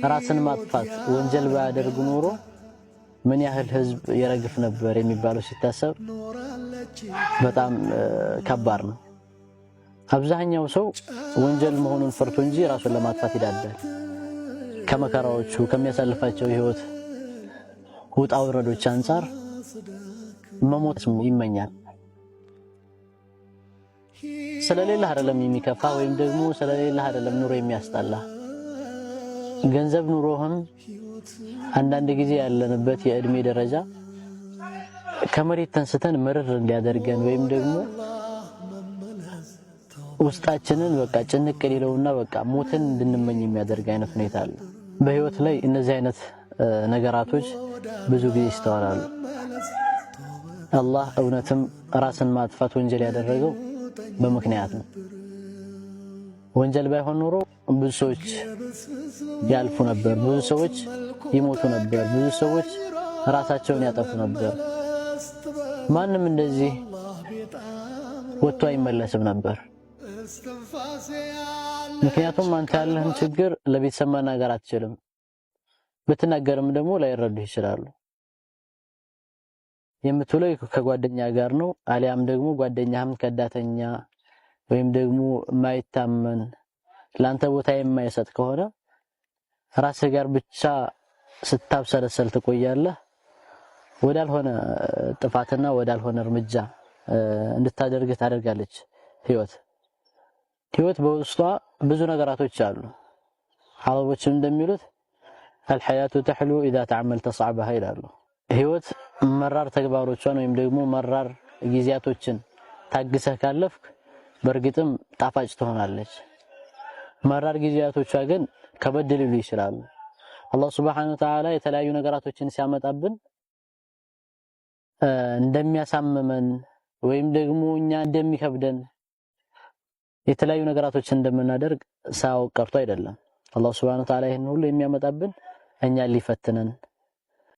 ራስን ማጥፋት ወንጀል ባያደርግ ኖሮ ምን ያህል ህዝብ ይረግፍ ነበር የሚባለው ሲታሰብ በጣም ከባድ ነው። አብዛኛው ሰው ወንጀል መሆኑን ፈርቶ እንጂ ራሱን ለማጥፋት ይዳዳል። ከመከራዎቹ ከሚያሳልፋቸው የህይወት ውጣ ውረዶች አንፃር መሞት ይመኛል። ስለሌለህ አይደለም የሚከፋ ወይም ደግሞ ስለሌለህ አይደለም ኑሮ የሚያስጠላ። ገንዘብ ኑሮህም አንዳንድ ጊዜ ያለንበት የእድሜ ደረጃ ከመሬት ተንስተን ምርር እንዲያደርገን ወይም ደግሞ ውስጣችንን በቃ ጭንቅ ሊለውና በቃ ሞትን እንድንመኝ የሚያደርግ አይነት ሁኔታ አለ። በህይወት ላይ እነዚህ አይነት ነገራቶች ብዙ ጊዜ ይስተዋላሉ። አላህ እውነትም ራስን ማጥፋት ወንጀል ያደረገው በምክንያት ነው። ወንጀል ባይሆን ኖሮ ብዙ ሰዎች ያልፉ ነበር፣ ብዙ ሰዎች ይሞቱ ነበር፣ ብዙ ሰዎች ራሳቸውን ያጠፉ ነበር። ማንም እንደዚህ ወጥቶ አይመለስም ነበር። ምክንያቱም አንተ ያለህን ችግር ለቤተሰብ መናገር አትችልም። ብትናገርም ደግሞ ላይረዱህ ይችላሉ። የምትውለው ከጓደኛ ጋር ነው፣ አሊያም ደግሞ ጓደኛህም ከዳተኛ ወይም ደግሞ የማይታመን ላንተ ቦታ የማይሰጥ ከሆነ ራስህ ጋር ብቻ ስታብሰለሰል ትቆያለህ። ወዳልሆነ ጥፋትና ወዳልሆነ እርምጃ እንድታደርግህ ታደርጋለች ህይወት። ህይወት በውስጧ ብዙ ነገራቶች አሉ። አረቦችም እንደሚሉት الحياة تحلو إذا تأملت صعبها ይላሉ። ህይወት መራር ተግባሮቿን ወይም ደግሞ መራር ጊዜያቶችን ታግሰህ ካለፍክ በእርግጥም ጣፋጭ ትሆናለች። መራር ጊዜያቶቿ ግን ከበድ ሊሉ ይችላሉ። አላህ سبحانه وتعالى የተለያዩ ነገራቶችን ሲያመጣብን እንደሚያሳምመን ወይም ደግሞ እኛ እንደሚከብደን የተለያዩ ነገራቶችን እንደምናደርግ ሳያውቅ ቀርቶ አይደለም። አላህ سبحانه وتعالى ይህን ሁሉ የሚያመጣብን እኛን ሊፈትነን